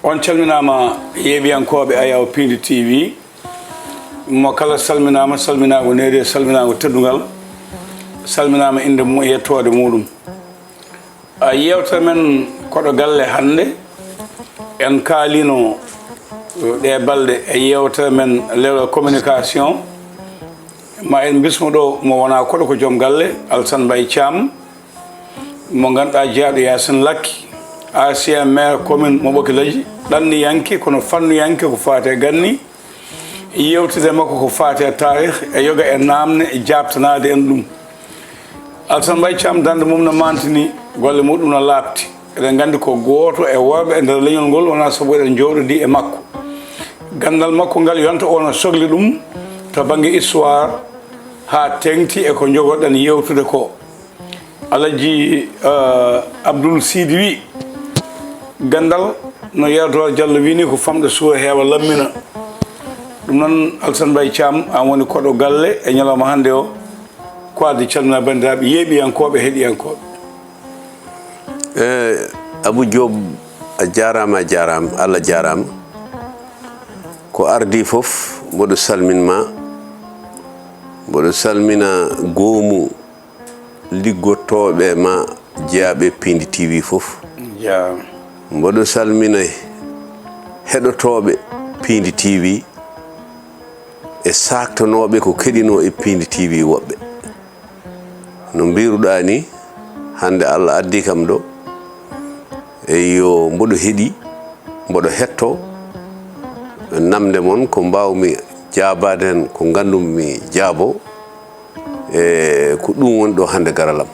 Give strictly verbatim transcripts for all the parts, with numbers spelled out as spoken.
On calminaama, yeeɓiyankooɓe Ayaw Piindi T V. Mo kala salminaama, salminaango needi e salminaango teddungal. Salminaama innde mum e yettoode muɗum. A, yeewtere men Koɗo Galle hannde, en kaalino, eh, ɗee balɗe e yeewtere men Leewal Communication. Ma en mbismo ɗo mo wonaa koɗo, ko joom galle, Alsan Mbay Caam, mo ngannduɗaa jeyaaɗo Yaasin Lakki, ancien maire commune mo Ɓoki Laji, ɗanniyanke kono fannuyanke ko faati e ganni. Yeewtidde makko ko faati e taarih, e yoga e naamne, e jaaɓtanaade en ɗum. Alsan Mbay Caam, darnde mum no maantini, golle muɗum no laaɓti. Eɗen nganndi ko gooto e worɓe e nder leñol ngol, wonaa sabu eɗen njooɗodii e makko. Ganndal makko ngal, yonta o no sokli ɗum to bannge histoire, haa teeŋti e ko njogoɗen yeewtude ko. Alaji, eh, Abdul Sidi wi, ganndal no Yero Duwar Jallo wini ko famɗa suura heewa lammina. Ɗum noon, Alsan Mbay Caam, aan woni koɗo galle e ñalawma hannde o. Ko adii calmina banndiraaɓe yeeɓiyankooɓe, heɗiyankooɓe. Eh, Abu Joob, a jaaraama, a jaaraama, Allah jaaraama. Ko ardii fof, mboɗo salmin ma, mboɗo salmina goomu liggotooɓe ma, jeyaaɓe Piindi T V fof. Jaaraama. Mboɗo salmina heɗotooɓe Piindi T V e saaktonooɓe ko keɗinoo e Piindi T V woɓɓe. No mbiiruɗaa ni, hannde Allah addii kam ɗo. Eyyo, mboɗo heɗi, mboɗo hetto. Namde mon ko mbaawmi jaabaade heen, ko nganndumi jaabo. E ko ɗum woni ɗo hannde garal am.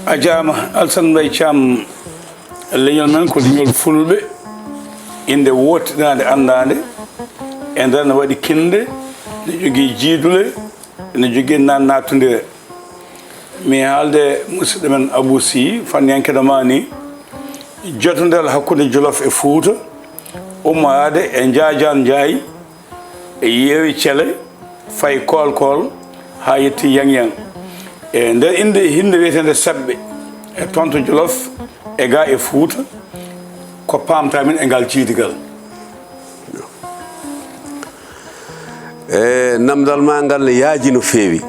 A jaaraama, Alsan Mbay Caam. Leñol men ko leñol fulɓe, innde wooɗtinaande anndaande, e nder no waɗi kinnde, no jogii jiidule, no jogii naan naatundire. Mi haalde musidɗo men Abuu Sih, fanniyanke no maani, jotondiral hakkunde Jolof e Fuuta, ummoraade e Njaajaan Njaay, e Yeewi Cele, fayi Kool Kool, haa yetti Yaŋ Yaŋ. E nder innde hinnde wiyeteende Saɓɓe, e toon to Jolof, e gaa e Fuuta, ko paamtaa min e ngal jiidigal? E namdal ma ngal ne yaaji no feewi.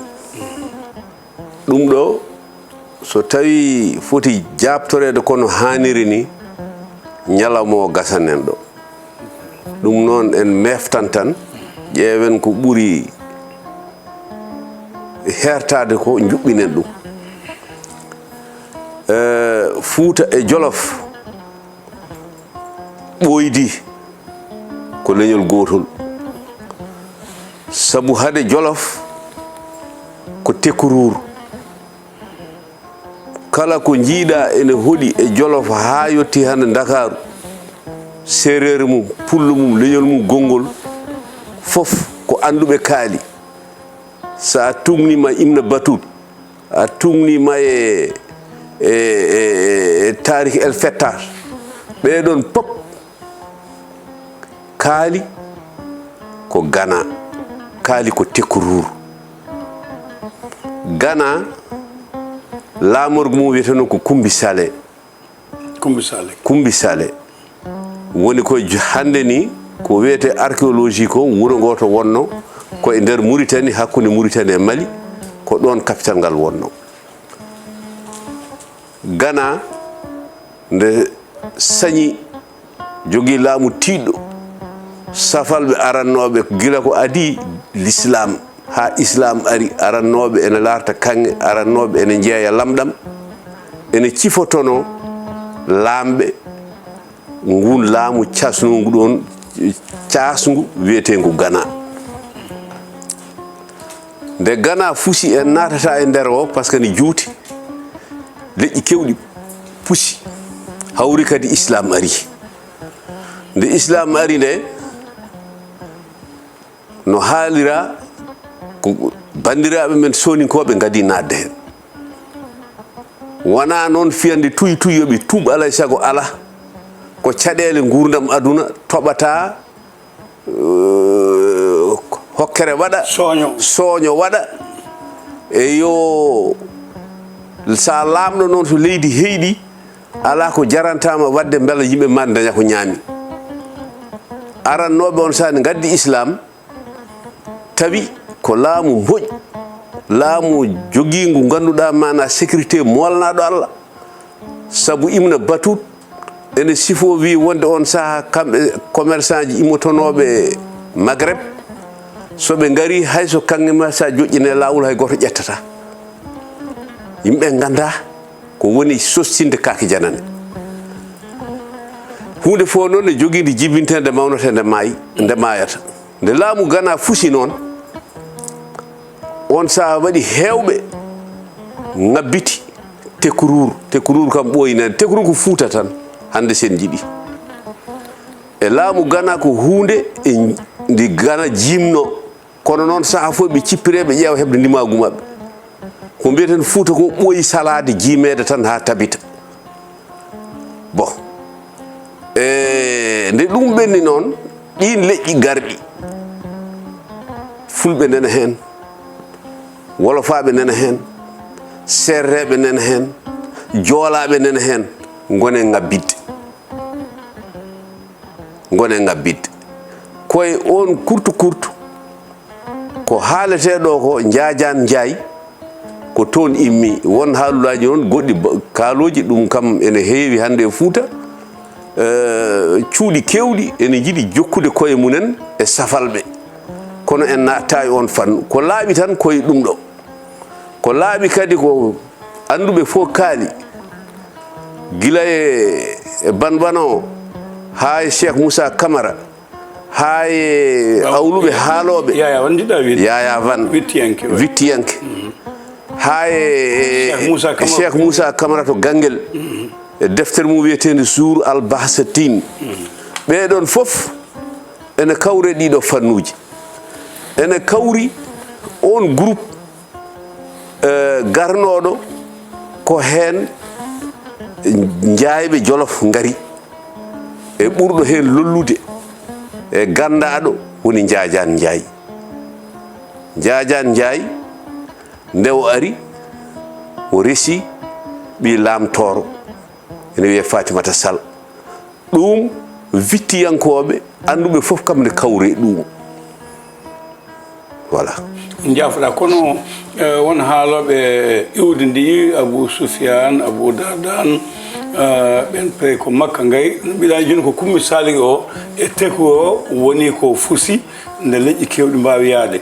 Ɗum ɗo, so tawii foti jaabtoreede ko no haaniri ni, ñalawma o gasan en ɗo. Ɗum noon, en meeftan tan, ƴeewen ko ɓuri heertaade ko, njuɓɓinen ɗum. Eh, Fuuta e Jolof, ɓooydi ko leñol gootol. Sabu hade Jolof ko tekkuruuru. Kala ko njiiɗaa ene hoɗi e Jolof haa yotti hannde Ndakaaru, seereer mum, pullo mum, leñol mum, gonngol, fof ko annduɓe kaali. So a tuugniima Ibn Battuta, a tuugniima e, e, e, e Taarikh El Fettar, ɓee ɗoon pop, kaali ko Gana, kaali ko tekkuruuru. Gana, laamorgo mum wiyeteno ko Kumbi Sale. Kumbi Sale. Kumbi Sale. Woni ko j-, hannde ni, ko wiyetee archéologie ko, wuro ngoo to wonno, ko e nder Muritani, hakkunde Muritani e Mali, ko ɗoon capital ngal wonno. Gana, nde sañi, jogii laamu tiiɗɗo, safalɓe arannooɓe, gila ko adii lislaam, haa islaam ari, arannooɓe ene laarta kaŋŋe, arannooɓe ene njeeya lamɗam, ene cifotonoo laamɓe nguun laamu casnungu ɗoon, caasngu wiyeteengu Gana. Nde Gana fusi, en naatataa e nder o, par ce que ne juuti, leƴƴi keewɗi pusi, hawri kadi islaam ari. Nde islaam ari nde, no haaliraa, ko banndiraaɓe men sooninkooɓe ngadii naatde heen. Wonaa noon fiyande tuy tuy yo ɓe tuub alaa e sago alaa. Ko caɗeele nguurndam aduna toɓataa, eh, hokkere waɗa, sooño. Sooño waɗa. Eyyo, so a laamɗo noon, so leydi heyɗi, Alaa ko jarantaama waɗde mbela yimɓe maa daña ko ñaami. Arannooɓe on saaha ne ngaddi Islaam, tawi ko laamu moƴƴu, laamu jogiingu ngannduɗaa maanaa sécurité moolnaaɗo Allah. Sabu Ibn Battuta ene sifoo, wi wonde on sahaa kamɓe commerçant ji immotonooɓe Maghreb, so ɓe ngari, hay so kaŋŋe ma sa joƴƴine laawol, hay gooto ƴettata. Yimɓe nganndaa ko woni sostinde kaake janane. Huunde fof noon ne jogii nde jibintee, nde mawnata, nde maayi, nde maayata. Nde laamu Gana fusi noon, on sahaa waɗi heewɓe ŋabbiti Tekruur. Tekruur kam ɓooyi nani. Tekruur ko Fuuta tan, hannde sen njiɗi. E laamu Gana ko huunde e ndi Gana jiimno. Kono noon sahaa fof ɓe cippiree, ɓe ƴeewa heɓde ndimaagu maɓɓe. Ko mbiyeten Fuuta ko ɓooyi salaade, jiimeede tan haa tabita. Bon. E nde ɗum ɓenni noon, ɗiin leƴƴi garɗi, Fulɓe nana heen, Wolofaaɓe nana heen, Seereeɓe nana heen, Joolaaɓe nana heen, ngone ŋabbidde. Ngone ŋabbidde. Ko e oon kurtu kurtu, ko haaletee ɗo ko Njaajaan Njaay, ko toon immi. Won haalulaaji noon goɗɗi ba-, kaalooji, ɗum kam ene heewi hannde e Fuuta. Eh, cuuɗi keewɗi ene njiɗi jokkude koye mumen e safalɓe. Kono en naattaa e oon fannu. Ko laaɓi tan ko e ɗum ɗo. Ko laaɓi kadi ko annduɓe fof kaali, gila e, e Banbana o, haa e Cheikh Moussa Camara, haa e awluɓe haalooɓe. Yaya Van njiɗɗa wiide. Yaya Van. Wittiyanke, waay. Wittiyanke. Haa e Cheikh Moussa Camara. Cheikh Moussa Camara to Ganngel. E deftere mum wiyeteende Zuur Al Bahsatin. Ɓee ɗoon fof ene kawre ɗii ɗoo fannuuji. Ene kawri oon groupe eh, garnooɗo ko heen njaayɓe Jolof ngari, e ɓurɗo heen lollude e ganndaaɗo woni Njaajaan Njaay. Njaajaan Njaay, nde o ari, o resi ɓii Laam Tooro, ene wiyee Fatimata Sal. Ɗum wittiyankooɓe annduɓe fof kam ne kawre ɗum. Voilà. Njaafoɗa, kono, eh, won haalooɓe iwdi ndi, Abu Sufyan, Abu Dardan, eh, ɓen pay ko Makka ngay. No mbiɗa jooni ko Kummi Salik o e Teku o woni ko fusi nde leƴƴi keewɗi mbaawi yaade.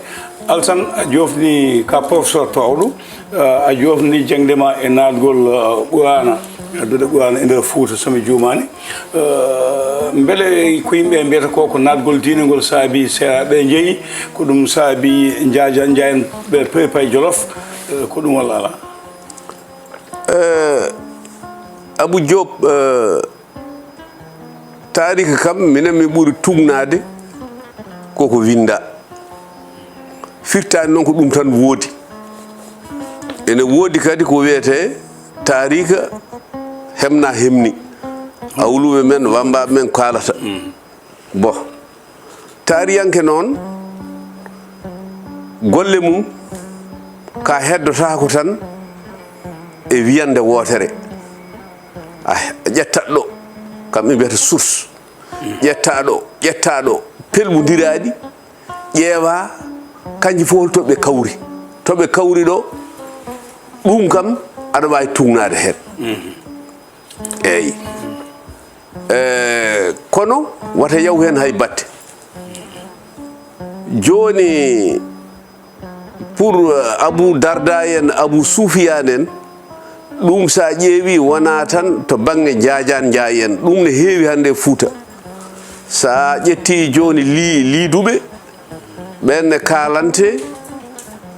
Alsan, a joofni ka professeur toowɗo, eh, a joofni jaŋde ma e naatgol, eh, Qur'aana, duɗe Qur'aana e nder Fuuta, so mi juumaani. Eh, mbele ko yimɓe mbiyata ko, ko naatgol diine ngol saabi seeraaɓe njeyi, ko ɗum saabi Njaajaan Njaay en ɓe pewi pay Jolof, eh, ko ɗum walla alaa? Eh, Abu Joob, eh, taarika kam, minen mi ɓuri tugnaade koko winnda. Firtaani noon ko ɗum tan woodi. Ene woodi kadi ko wiyetee taarika hemna hemni. Awluɓe men, wammbaaɓe men kaalata. Bon. Taariyanke noon, golle mum ka heddotaako tan e wiyande wootere. A ƴettat ɗo, kam ɓe mbiyata source. Ƴetta ɗo, ƴetta ɗo, pelɓondiraaɗi, ƴeewa, kanji fof hol to ɓe kawri. To ɓe kawri ɗo, ɗum kam aɗa waawi tugnaade heen. Eey. Eh, kono wata yaw heen hay batte. Jooni, pour, euh, Abu Darda en, Abu Sufyan en, ɗum sa ƴeewi wona tan to bannge Njaajaan Njaay en. Ɗum ne heewi hannde e Fuuta. Sa ƴetti jooni li-, liiduɓe, ɓen ne kaalante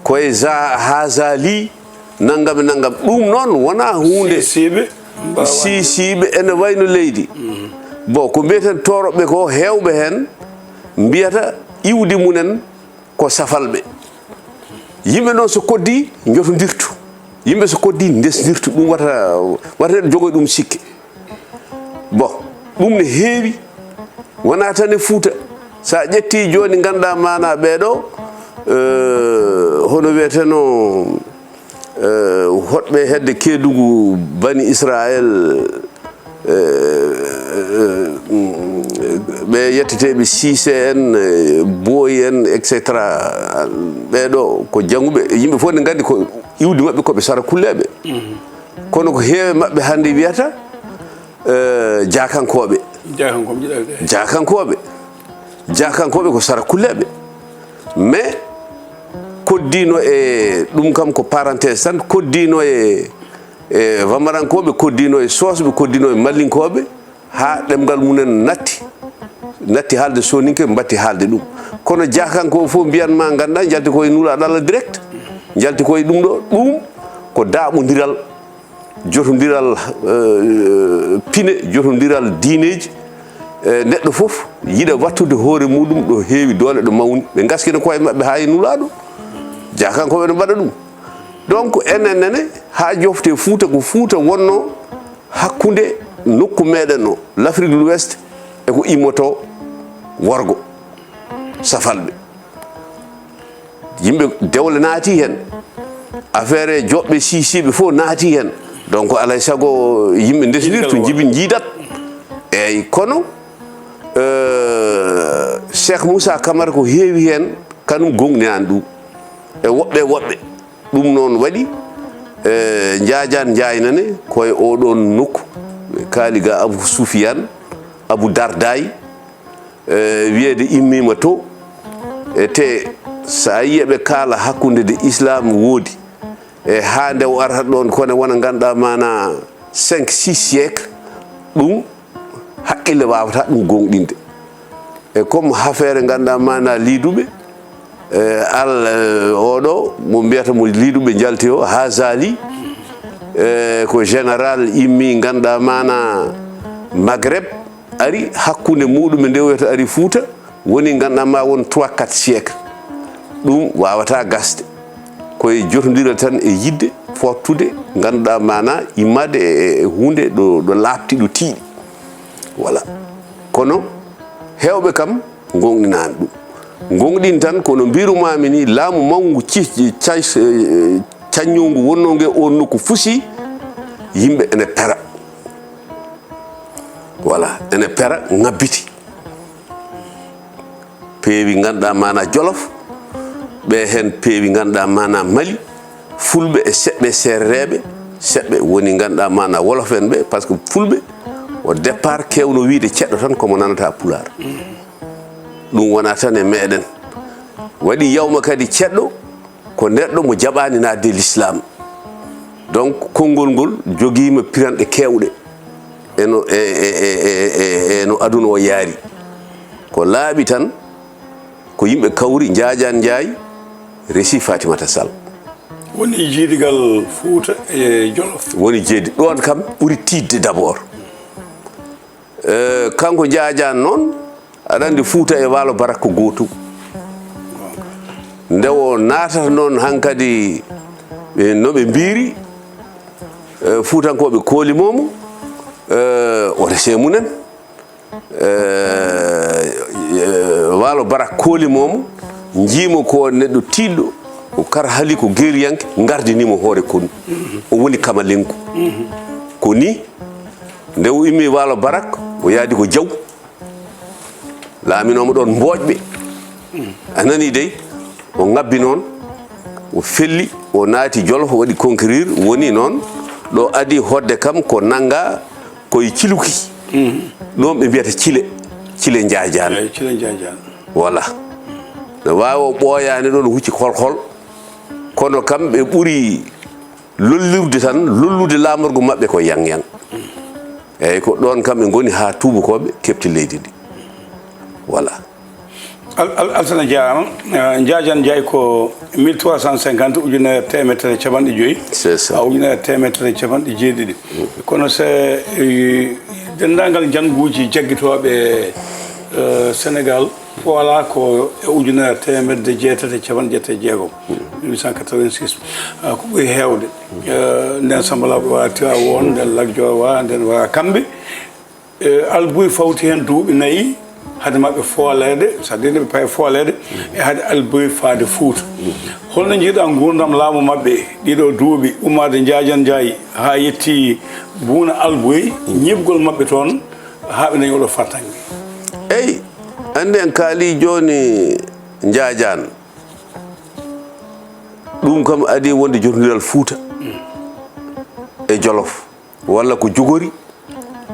koye za-, Hazali, nangam e nangam. Ɗum noon wona huunde. Siisiiɓe mbaawa. Siisiiɓe ene wayno leydi. Bon, ko mbiyeten tooroɓe ko, heewɓe heen mbiyata iwdi mumen ko safalɓe. Yimɓe noon so koddi, njotondirtu. Yimɓe so koddi, ndesdirtu. Ɗum wata, wata neɗɗo jogo e ɗum sikke. Bon, ɗum ne heewi, wona tan e Fuuta. Sa ƴetti jooni, ngannduɗaa maanaa ɓee ɗo, eh, hono wiyeteno, eh, hoɗɓe hedde Keedugu, Bani Israel, ɓe yetteteeɓe Siise en, Booyi en, et cetera. Ɓee ɗoo ko jannguɓe, yimɓe fof ne nganndi ko iwdi maɓɓe ko ɓe sarakulleeɓe. Kono ko heewe maɓɓe hannde wiyata, eh, jaakankooɓe. Jaakankooɓe. Jaakankooɓe ko sarakulleeɓe. Mais koddino e ɗum kam ko parenthèse tan, koddino e, e Vamarankooɓe, koddino e Soosɓe, koddino e Mallinkooɓe, haa ɗemngal mumen natti, natti haalde Sooninke, mbatti haalde ɗum. Kono jaakankooɓe fof mbiyan ma, nganndaa, njalti ko e Nulaaɗo Allah direct, njalti ko e ɗum ɗo, ɗum ko daaɓondiral, jotondiral, eh, pine, jotondiral diineeji. Eh, neɗɗo fof yiɗa wattude hoore muɗum ɗo heewi doole, ɗo mawni. Ɓe ngaskina koye maɓɓe haa e Nulaaɗo. Jaakankooɓe no mbaɗa ɗum. Donc, enen nene, haa jofte Fuuta, ko Fuuta wonno hakkunde nokku meɗen o, l'Afrique de l'Ouest, e ko immoto worgo, safalɓe. Yimɓe dewle naati heen. Affaire e joɓɓe siisiiɓe fof naati heen. Donc, alay sago yimɓe ndesndir to jibi njiidat. Eyyi, kono, euh, Cheikh Moussa Camara ko heewi heen, kanum gonɗinaani ɗum. E woɓɓe woɓɓe. Ɗum noon waɗi, eh, Njaajaan Njaay nane ko e oɗoon nokku, ɓe kaali ga Abu Sufiyaan, Abu Dardaay, eh, wiyeede immiima to. E te, so a yiyii ɓe kaala hakkunde de Islaam woodi, e haa nde o arata ɗoon, kono wona ngannduɗaa maanaa cinq, six siècle, ɗum haqqille waawataa ɗum goongɗinde. E comme hafeere ngannduɗaa maanaa liiduɓe, e al, e, oɗo mo mbiyata mo liiduɓe njalti o, Hazali, e, ko général immi ngannduɗaa maanaa Maghreb, ari hakkunde muɗum e nde wiyata ari Fuuta, woni ngannduɗaa ma won trois, quatre siècle. Ɗum waawataa gasde. Ko e jotondiral tan e yiɗde fottude, ngannduɗaa maanaa immaade e, e, e huunde ɗo, ɗo laaɓti, ɗo tiiɗi. Voilà. Kono heewɓe kam ngoongɗinaani ɗum. Ngoongɗini tan, kono mbirumaami ni, laamu mawngu ci-, ci-, caññoongu wonnoo nge oon nokku fusi, yimɓe ene pera. Voilà, ene pera, ŋabbiti. Peewi ngannduɗaa maanaa Jolof, ɓe heen peewi ngannduɗaa maanaa Mali, Fulɓe e seɓɓe Seereereeɓe, seɓɓe woni ngannduɗaa maanaa Wolof en ɓe, par ce que Fulɓe, au départ, keewno wiyde ceɗɗo tan ko mo nanata Pulaar. Ɗum wonaa tan e meɗen. Waɗi yawma kadi ceɗɗo, ko neɗɗo mo jaɓaani naatde Lislaam. Donc, konngol ngol jogiima piranɗe keewɗe e no, e, e, e, e, e no aduna o yaari. Ko laaɓi tan, ko yimɓe kawri, Njaajaan Njaay resi Fatimata Sal. Woni jiidigal Fuuta e Jolof. Woni jeedi. Ɗoon kam ɓuri tiiɗde d'abord. Eh, kanko Njaajaan noon, aɗa anndi Fuuta e Waalo Barak ko gootum. Nde o naatata noon hankadi, ɓe, no ɓe mbiiri, eh, Fuutankooɓe koolimomo, eh, o rese mumen. Eh, eh, Waalo Barak koolimomo, njiimo ko neɗɗo tiiɗɗo, o karhali, ko geeriyanke, ngardinimo hoore konu. O woni kamalenko. Ko ni, nde o immi Waalo Barak, o yaadi ko Jaw. Laaminoomo ɗoon Mboojɓe. A nanii dey, o ŋabbi noon, o felli, o naati Jolof, o waɗi conquérir, woni noon ɗo adii hoɗde kam ko nannga ko e Ciluki. Ɗoon ɓe mbiyata Cile, Cile Njaajaan. Eey, Cile Njaajaan. Voilà. No waawi o ɓooyaani ɗoon, o hucci kolkol. Kono kam ɓe ɓuri lollirde tan, lollude laamorgo maɓɓe ko yang yang. Eyyi, ko ɗoon kam ɓe ngoni haa tuubakooɓe keɓti leydi ndi. Voilà. Al-, Al-, Alsana jaaraama. Eh, Njaajaan Njaay ko mille trois cent cinquante, ujunere teemedere capanɗe joyi. C'est ça. Ha ujunere teemedere capanɗe jeeɗiɗi. Kono se, eh, denndaangal njannguuji jaggitooɓe, eh, Senegaal, Voilà, ko e ujunere teemedde jeetati e capanɗe jeetati e jeegom, mille huit cent quatre-vingt-six. Ah, ko ɓuri heewde. Eh, nden Samba Lawɓe wara Tiwaawoon, nden Lat Joor wara, nden wara kamɓe. Eh, Albuy fawti heen duuɓi nayi, Hade maɓɓe fooleede, so adii nde ɓe payi fooleede, e hade Alboyi faade Fuuta. Holno njiiɗaa nguurndam laamu maɓɓe ɗiɗo duuɓi, ummaade Njaajan Njaay haa yetti Buuna Alboyi, ñiiɓgol maɓɓe toon haa ɓe ndañi oɗo fartaŋŋe? Eyi, anndi en kaalii jooni Njaajan. Ɗum kam adii wonde jotondiral Fuuta e Jolof, walla ko jogori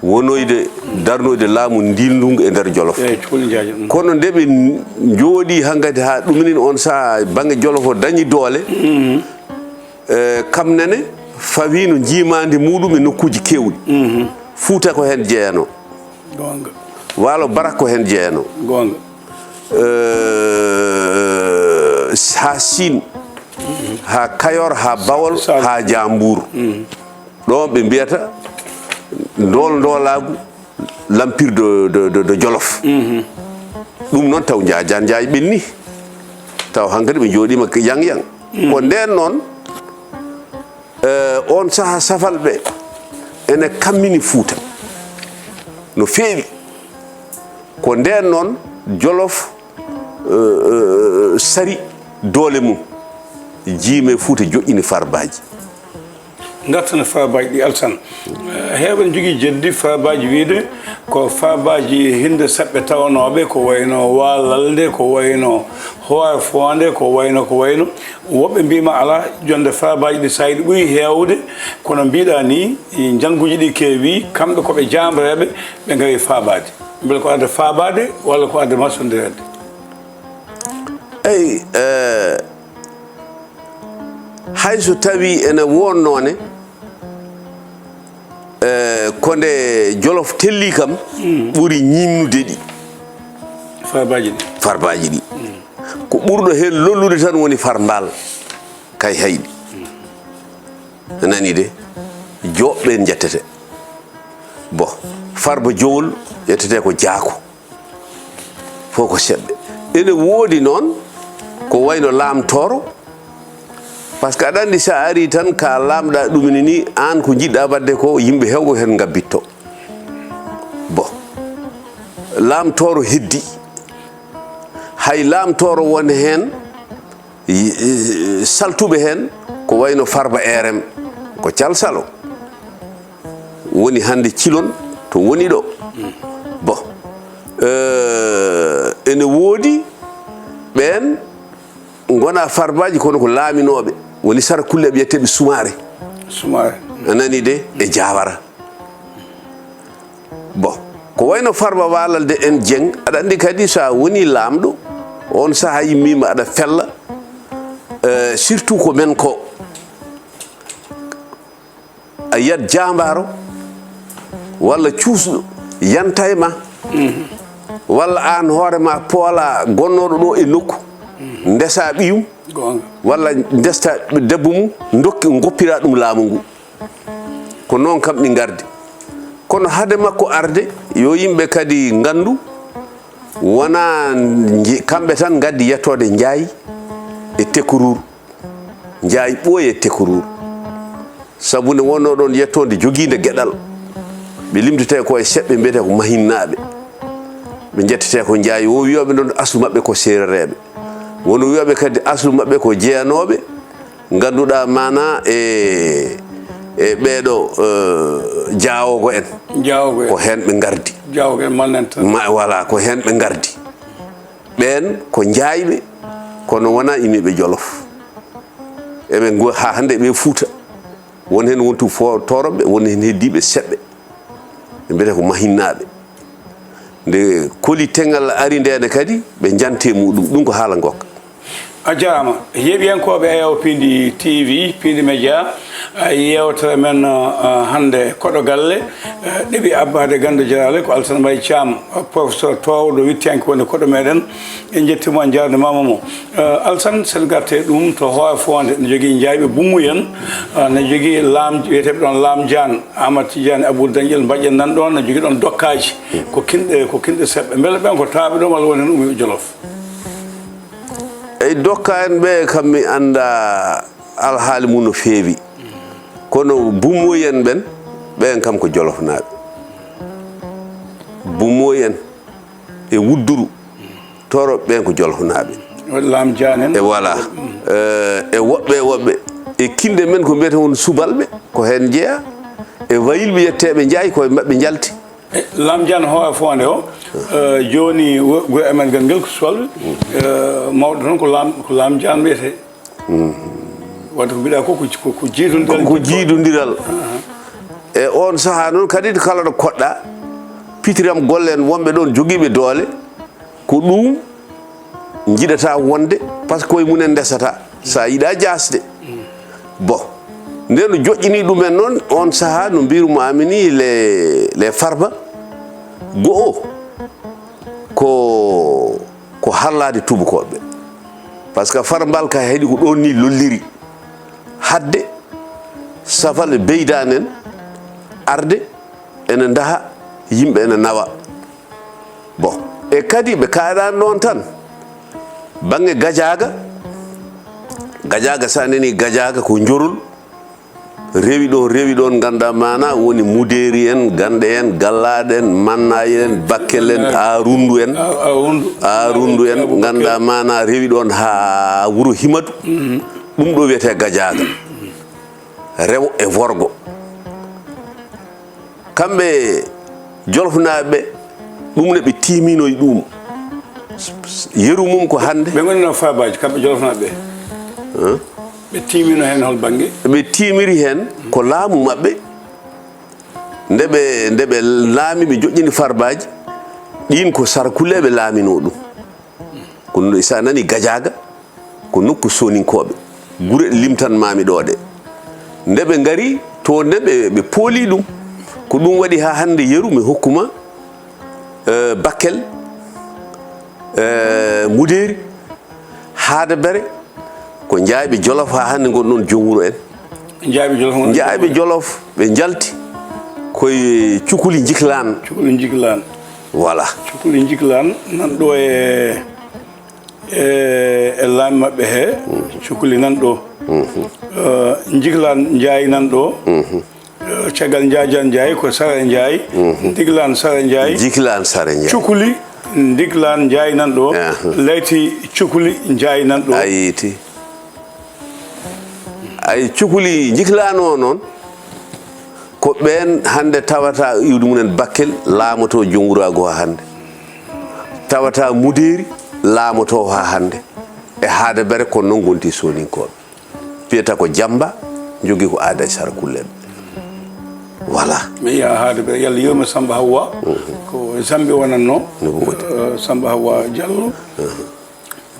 wonoyde, darnoyde laamu ndiilndungu e nder Jolof. Eyi, cukalel Njaajan, mm. Kono nde ɓe njooɗii hankadi haa ɗuminin on sahaa, baŋnge Jolof o dañi doole, eh, kam nene fawii no njiimaandi muuɗum e nokkuuji keewɗi. Mhm. Fuuta ko heen jeyanoo. Goonga. Waalo Barak ko heen jeyanoo. Goonga. Eh, haa Siin, haa Kayoor, haa Bawol, Saalum. Haa Jaambuur. Mhm. Ɗo ɓe mbiyata ndool ndoolaagu, l'empire de, de, de, de Jolof. Mhm. Ɗum noon taw Njaajan Njaay ɓenni. Taw hankadi ɓe njooɗiima yang yang. Mhm. Ko ndeen noon, eh, on sahaa safalɓe ene kammini Fuuta no feewi. Ko ndeen noon Jolof, eh, eh, sari doole mum. Jiimi e Fuuta joƴƴini farbaaji. Ngarten e farbaaji ɗi, Alsan. Eh, heewɓe ne njogii jeddi farbaaji wiyde ko farbaaji hinnde saɓɓe tawanooɓe, ko wayno Waalalde, ko wayno Hoore Foonde, ko wayno, ko wayno. Woɓɓe mbiima alaa, jonde farbaaji ɗi, so a yiɗi ɓuri heewde, kono mbiɗa ni, njannguuji ɗi keewi, kamɓe ko ɓe jaambareeɓe, ɓe ngawi faabaade. Mbele ko arde faabaade walla ko arde marsondireede? Eyi, eh, hay so tawii ene wonnoo ne, eh, ko nde Jolof tellii kam, mm, ɓuri ñiiɓnude ɗi. Farbaaji ɗi. Farbaaji ɗi. Mm. Ko ɓurɗo heen lollude tan woni Farmbaal, Kayhayɗi. Mm. A nanii de, Jooɓɓe en njettete. Bon, Farba Jowol ƴettetee ko Jaako. Fof ko seɓɓe. Ene woodi noon ko wayno Laam Tooro, par ce que aɗa anndi, so a arii tan, ka laamɗa ɗum ene ni, aan ko njiɗɗa waɗde ko, yimɓe heewɓe heen ngabbitto. Bon, Laam Tooro heddi. Hay Laam Tooro won heen, y-, y-, saltuɓe heen, ko wayno Farba R M, ko Calsalo. Woni hannde Cilon to woni ɗo. Bon, eh, ene woodi ɓeen ngona farbaaji kono ko laaminooɓe, woni sara kulle ɓe wiyeteeɓe Sumaare. Sumaare. A nanii de, e Jaawara. Bon, ko wayno Farba Waalalde en Jeŋ, aɗa anndi kadi so a woni laamɗo, on sahaa yimmiima aɗa fella, eh, surtout ko men ko. A yiyat jaambaaro walla cuusɗo yanta e ma, walla aan hoore ma poola gonnooɗo ɗo e nokku, ndesa ɓiyum, goonga, walla ndesta debbo mum, dokki, ngoppira ɗum laamu ngu. Ko noon kam ɗi ngardi. Kono hade makko arde, yo yimɓe kadi nganndu, wonaa nji-, kamɓe tan ngaddi yettoode Njaay e Tekruur. Njaay Ɓooy e Tekruur. Sabu nde wonnoo ɗoon yettoonde jogiinde geɗal. Ɓe limtetee ko e seɓɓe, mbiyetee ko Mahinnaaɓe. Ɓe njettetee ko Njaay. Won wiyooɓe noon aslu maɓɓe ko Seereereeɓe. Won wiyooɓe kadi aslu maɓɓe ko jeyanooɓe, ngannduɗaa maanaa e, e ɓeeɗo, eh, Jaawoogo en. Jaawoogo en. Ko heen ɓe ngardi. Jaawoogo en, mannen tan. Ma, voilà, ko heen ɓe ngardi. Ɓeen ko Njaayɓe, kono wonaa imeeɓe Jolof. Eɓe ngo-, haa hannde eɓe Fuuta. Won heen wontu fo-, Tooroɓe, won heen heddiiɓe seɓɓe. Ɓe mbiyetee ko Mahinnaaɓe. Nde koli teŋal ari ndeene kadi, ɓe njante muɗum. Ɗum ko haala ngokka. A jaaraama. Yeeɓiyankooɓe Eyaw Piindi T V, Piindi Media, eh, yeewtere men, eh, hannde Koɗo Galle, eh, ɗeɓi abbaade ganndo jaraale ko Alsan Mbay Caam, eh, professeur toowɗo, wittiyanke wonde koɗo meɗen. En njetti mo, en njaarnimaama mo. Eh, Alsan, sen ngarte ɗum to Hoore Foonde, ne jogii Njaayɓe Bummuyen, eh, ne jogii laam, wiyeteeɓe ɗoon Laam Jaan, Amat Tijaani Abuu Dañƴel, Mbaƴƴen nan ɗoon, ne jogii ɗoon Dokkaaji. Ko kinɗe, ko kinɗe seɓɓe. Mbele ɓeen ko tawaaɓe ɗoon walla won heen ummii Jolof? Eyi, Dokka en ɓe kam mi anndaa alhaali mum no feewi. Kono Bummoy en ɓen, ɓen kam ko Jolofnaaɓe. Bummoy en, e Wudduru. Tooroɓe ɓen ko Jolfonaaɓe. Laam Jaan en. E voilà. Eh, e woɓɓe e woɓɓe. E kinɗe men ko mbiyata won Subalɓe, ko heen jeyaa. E Wayilɓe yetteeɓe Njaay, ko e maɓɓe njalti. E, Laam Jaan Hooha Foonde o, eh, jooni wo- wuro amen gal ngel ko Subalɓe. Eh, mawɗo toon ko Laam, ko Laam Jaan wiyetee. Wadde ko mbiɗa ko, ko, ko, ko jiidondiral. Ko jiidondiral. E oon sahaa noon kadi, kala ɗo koɗɗa, pitiram golle en, wonɓe ɗoon jogiiɓe doole, ko ɗum njiɗata wonde, par ce que koye mum en ndesata, so a yiɗa jaasde. Bon, nde no joƴƴini ɗum en noon, oon sahaa no mbirumaami ni, les, les Farba, go'o ko, ko hallaade tuubakooɓe. Par ce que Farba ka heɗi ko ɗoon ni lolliri. Hadde safal e beydan en arde, ene ndaha, yimɓe ene nawa. Bon, e kadi ɓe kaaɗaani ɗoon tan. Baŋŋe Gajaaga, Gajaaga, so a nanii Gajaaga ko Njorol, rewi ɗoon, rewi ɗoon, nganndaa maanaa, woni Mudeeri en, Gannde en, Gallaaɗo en, Mannaayi en, Bakkel en, Aarundu en, A- Aarundu. Aarundu en, nganndaa maanaa, rewi ɗoon haa wuro Himatu. Ɗum ɗo wiyetee Gajaaga, rewo e worgo. Kamɓe Jolofnaaɓe ɓe, ɗum ne ɓe tiiminoyi ɗum. Yeru mum ko hannde. Ɓe ngonino Farbaaji, kamɓe Jolofnaaɓe ɓe. Ɓe tiimino heen hol bannge? Ɓe tiimiri heen ko laamu maɓɓe. Nde ɓe, nde ɓe laami, ɓe joƴƴini Farbaaji, ɗiin ko Sara Kulle ɓe laaminoo ɗum. Kono so a nanii Gajaaga, ko nokku Sooninkooɓe. Gure ɗe limtanmaami ɗoo ɗe. Nde ɓe ngari to nde, ɓe, ɓe pooli ɗum. Ko ɗum waɗi haa hannde, yeru mi hokkuma, eh, Bakkel, eh, Mudeeri, Haadabere, ko Njaayɓe Jolof haa hannde ngon ɗoon joom wuro en. Njaayɓe Jolof ngon. Njaayɓe Jolof, ɓe njalti koye Cukuli Njiklaan. Cukuli Njiklaan. Voilà. Cukuli Njiklaan nan ɗo e, e, e laami maɓɓe he. Cukuli nan ɗo. Eh, Njiklaan Njaay nan ɗo. Eh, caggal Njaajaan Njaay ko Sara Njaay. Njiklaan Sara Njaay. Njiklaan Sara Njaay. Cukuli Njiklaan Njaay nan ɗo. Aha. Layti Cukuli Njaay nan ɗo. A yiiti. Ay, Cukuli Njiklaan o noon, ko ɓeen hannde tawata iwdi mum en Bakkel laamoto joom wuraagu haa hannde. Tawata Mudeeri laamoto haa hannde. E Haadabere ko noon ngonti Sooninkooɓe. Piyata ko Jamba, jogii ko aada e Sara Kulle en. Voilà. Mi yiya Haadabere, Yalla yurmo Samba Hawwa. Ko Zambi wonatno. No woodi. Eh, Samba Hawwa Jallo.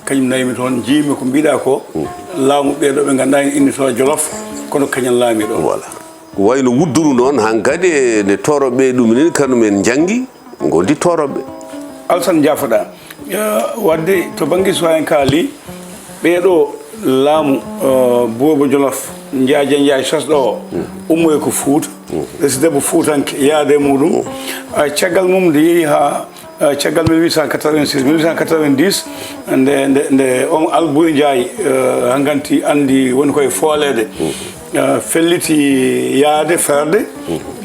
Kañum naymi toon, njiimi ko mbiɗa ko. Laamu ɓeeɗo ɓe ngannduɗaa ene inni to Jolof, kono kañum laami ɗo. Voilà. Ko wayno Wudduru noon, hankadi e nde Tooroɓe ɗum ni, kanum en njanngi, ngondi Tooroɓe. Alsan, njaafoɗa. Eh, wadde to bannge suwayen kaali, ɓeeɗo laamu, eh, Buuba Jolof, Njaaja Njaay sosɗo o, ummoyi ko Fuuta, resi debbo fuutanke, yaade muɗum. Ah, caggal mum nde yehi haa, eh, caggal mille huit cent quatre-vingt-six, mille huit cent quatre-vingt-dix, nde, nde, nde on Alburi Njaay, eh, hanganti anndi woni koye fooleede. Eh, felliti yaade ferɗe,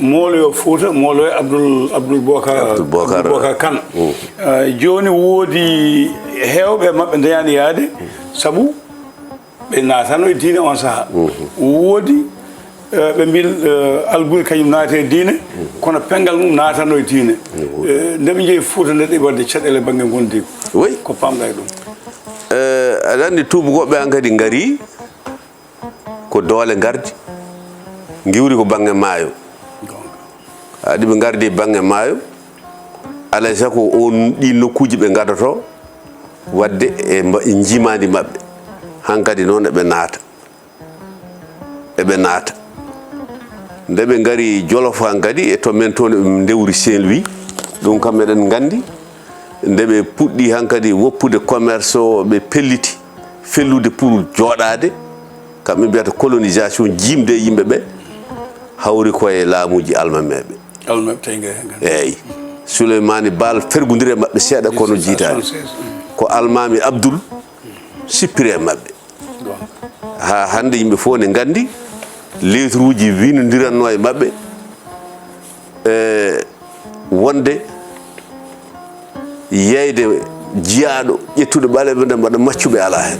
mooloyo Fuuta, mooloyo Abdul, Abdul Bokar, Abdul Bokar. Abdul Bokar Kan. Eh, jooni woodi heewɓe maɓɓe ndañaani yaade, sabu ɓe naatano e diine on saha. Woodi, eh, ɓe mbil, eh, Alburi kañum naati e diine, kono penngal mum naatano e diine. Eh, nde ɓe njehi Fuuta nde ɗi waɗde caɗeele bannge ngondiigu. Oui. Ko pamɗa e ɗum? Eh, aɗa anndi tuubakooɓe an kadi ngari, ko doole ngardi, ngiwri ko bannge maayo. Haɗi ɓe ngardi bannge maayo, alay sago on ɗi nokkuuji ɓe ngadoto, wadde e mba-, e njimaandi maɓɓe. Hankadi noon eɓe naata. Eɓe naata. Nde ɓe ngari Jolof hankadi, e to men toon eɓe ndewri Saint-Louis, ɗum kam meɗen nganndi. Nde ɓe puɗɗi hankadi woppude commerce o, ɓe pelliti fellude pour jooɗaade, kamɓe mbiyata colonisation, jiimde e yimɓe ɓe, hawri ko e laamuuji almameeɓe. Almameeɓe tawi nge heen. Eeyi. Suleymaani Baal fergondiri e maɓɓe seeɗa, kono jiitaani. Ko Almaami Abdul sippiri e maɓɓe. Haa hannde yimɓe fof ne nganndi letruuji winondirannoo e maɓɓe, e wonde yeyde jiyaaɗo, ƴettude ɓaleeɓe ɓe, mbaɗa maccuɓe, alaa heen.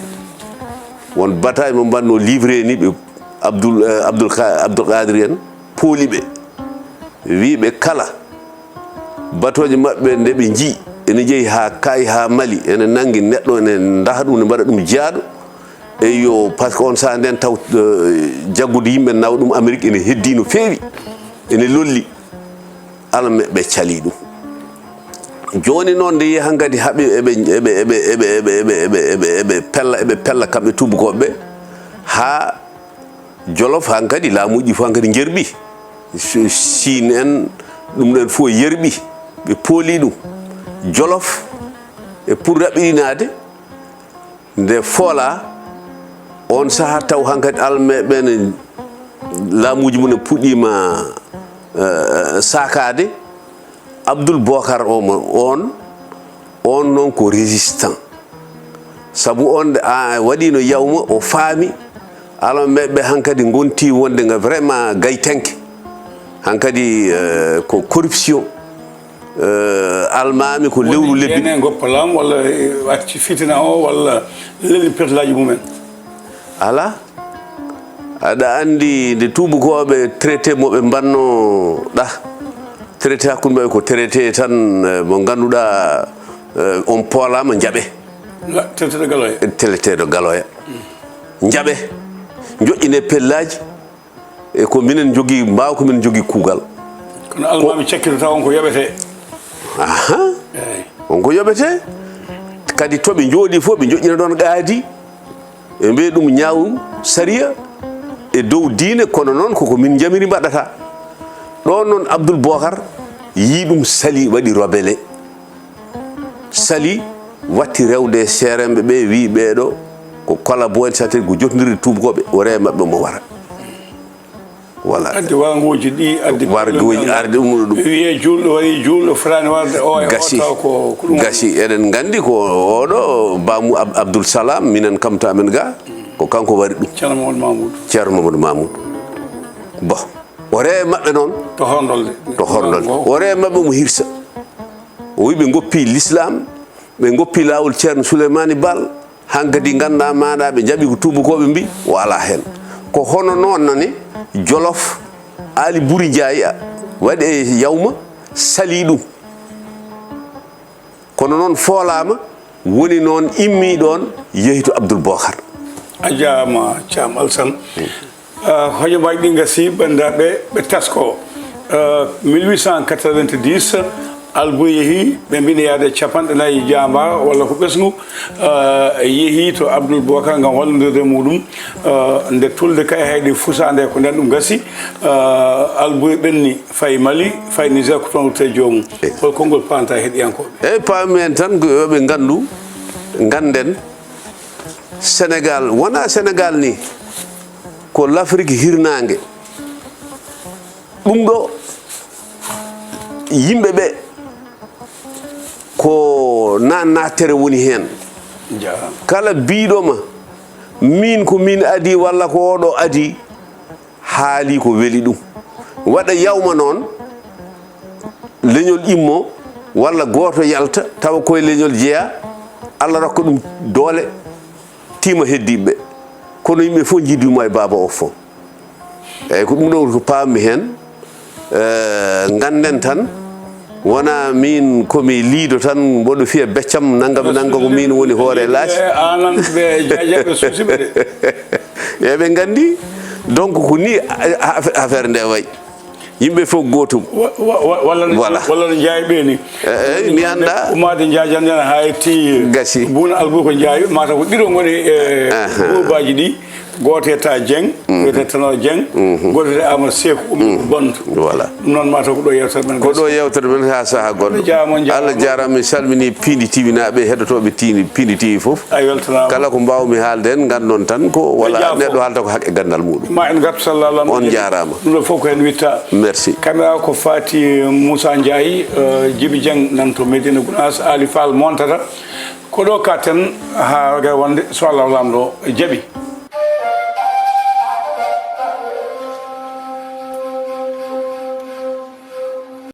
Won bataille mo mbaɗnoo livré ni ɓe, Abdoul, eh, Abdoul Ka-, Abdoul Qadir en, pooli ɓe, wii ɓe kala batooje maɓɓe nde ɓe njii ene jeyi haa Kaayi, haa Mali, ene nanngi neɗɗo, ene ndaha ɗum, ne mbaɗa ɗum jiyaaɗo. Eyyo, par ce que on sahaa nden taw, eh, jaggude yimɓe nawa ɗum Amérique ene heddii no feewi, ene lolli. Almameeɓe calii ɗum. Jooni noon nde yehi hankadi haa ɓe, eɓe, eɓe, eɓe pella, eɓe pella kamɓe tuubakooɓe ɓe, haa Jolof hankadi, laamuuji fof hankadi njerɓi. Su-, Siin en, ɗum ɗon fof yerɓi, ɓe pooli ɗum. Jolof, e pour raɓɓiɗinaade, nde foolaa, oon sahaa taw hankadi almameeɓe ɓe ne laamuuji mum en puɗɗiima, eh, saakaade. Abdul Bokar o mo, oon, oon noon ko résistant. Sabu oon nde a waɗiino yawma, o faami almameeɓe ɓe hankadi ngonti wonde nga vraiment gaytenke. Hankadi, eh, ko corruption. Eh, almaami ko lewru lebbi. Ene goppa laam walla, eh, acci fitina o walla lelni petlaaji mumen? Alaa. Aɗa anndi nde tuubakooɓe traité mo ɓe mbanno ɗa, traité hakkunde maɓɓe ko traité tan, eh, mo ngannduɗaa, eh, on poolaama njaɓe. La-, traité ɗo Galoya. Traité ɗo Galoya. Njaɓe. Njoƴƴine pellaaji. E ko minen njogii mbaaw, ko minen njogii kuugal. Kono almaami cakkito taw on ko yoɓetee. Aha. Eey. On ko yoɓetee. Kadi to ɓe njooɗii fof, ɓe njoƴƴina ɗoon qaadi. Ɓe mbiya ɗum ñaawu sariya e dow diine, kono noon koko min njamiri mbaɗata. Ɗoon noon Abdul Bokar yii ɗum sali, waɗi robele. Sali watti rewde seeremɓe ɓe, wii ɓeeɗo ko collabo en, c'est-à-dire ko jotondirde tuubakooɓe, o rewa maɓɓe mo wara. Voilà. Addi warnguuji ɗi, addi warnguuji, arde ummuɗo ɗum. Wiyee juulɗo warii, juulɗo fotaani warde, o e o. Gasi. Taw ko, ko ɗum. Gasi, eɗen nganndi ko oɗo Baamu Ab-, Abdul Salam, minen kam to amen ga, ko kanko wari ɗum. Ceerno Mamadou Mamoudou. Ceerno Mamadou Mamoudou. Bon. O rewa maɓɓe noon. To Horndolde. To Horndolde. O rewa maɓɓe mo hirsa. O wi ɓe ngoppi l'islam, ɓe ngoppi laawol Ceerno Souleymani Baal, hankadi nganndaa maanaa ɓe njaɓi ko tuubakooɓe mbi, o alaa heen. Ko hono noon nani Jolof, Aali Buri Njaay waɗi e yawma, sali ɗum. Kono noon foolaama, woni noon immii ɗoon, yehi to Abdul Bokar. A jaaraama, Caam Alsan. Hmm. Ah, hojomaaji ɗi ngasi, banndiraaɓe, ɓe tasko. Ah, mille huit cent quatre-vingt-dix, Alburi yehi, ɓe mbina yaade capanɗe nayi jaambaar walla ko ɓesngu, ah, yehi to Abdul Bokar ngam wallondirde e muɗum. Ah, nde tulde kay hayɗi fusaande ko nden ɗum gasi. Ah, Alburi ɓenni, fayi Mali, fayi Niger, ko toon ruttee joomum. Eh. Hol konngol paamta heɗiyankooɓe? Eyi, paami heen tan ko yo ɓe nganndu, ngannden, Senegaal, wonaa Senegaal ni, ko Lafrik hirnaange. Ɗum ɗo, yimɓe ɓe, ko na-, nattere woni heen. Jaaraama. Kala biiɗo ma, miin ko miin adii walla ko oɗo adii, haali ko weli ɗum. Waɗa yawma noon, leñol immo, walla gooto yalta, tawa koye leñol jeyaa, Allah rokka ɗum doole, tima heddiiɓe. Kono yimɓe fof njidduma e baaba o fof. Eyyi, ko ɗum ɗo ko paammi heen. Eh, ngannden tan, wonaa miin ko mi liido tan, mboɗo fiya beccam, nanngam, nanngam, ko miin woni hoore laaci. Eh, anan ɓe jaajaɓe suusiɓe de. Eɓe nganndi, donc ko ni a-, a-, affaire nde wayi. Yimɓe fof gootum. Wa-, wa-, wa-, walla no, voilà, walla no Njaay ɓe ni. Eh, eh, mi anndaa. Ummaade Njaay jannde haa yetti. Gasi. Buuna Alburi ko Njaay, mataw ko ɗiɗo ngoni e, aha, groupeaji ɗi. Gooto wiyetee Jeŋ, mhm, wiyetee Tanor Jeŋ, mhm, gooto wiyetee Amadou Seeku Ummi, mhm, Bonto. Voilà. Ɗum noon mataw ko ɗo yewtere men. Ko ɗo yewtere men haa sahaa goɗɗo. Allah jaaraama, on jaaraama. Allah jaaraama, mi salminii Piindi T V naaɓe, heɗotooɓe Piindi, Piindi T V fof. A weltanaama. Kala ko mbaawmi haalde heen, nganndon tan ko, voilà, neɗɗo haalta ko hakke ganndal muɗum. Ma en ngartu, sallallahu alaihi wa sallam. On jaaraama. Ɗum ɗo fof ko heen witta. Merci. Caméra ko Fati Moussa Ndiaye, eh, Jibi Dieng nan to Medina Gounass, Ali Fall montata. Ko ɗo katten haa rogere wonde, so Allah Laamɗo jaɓi.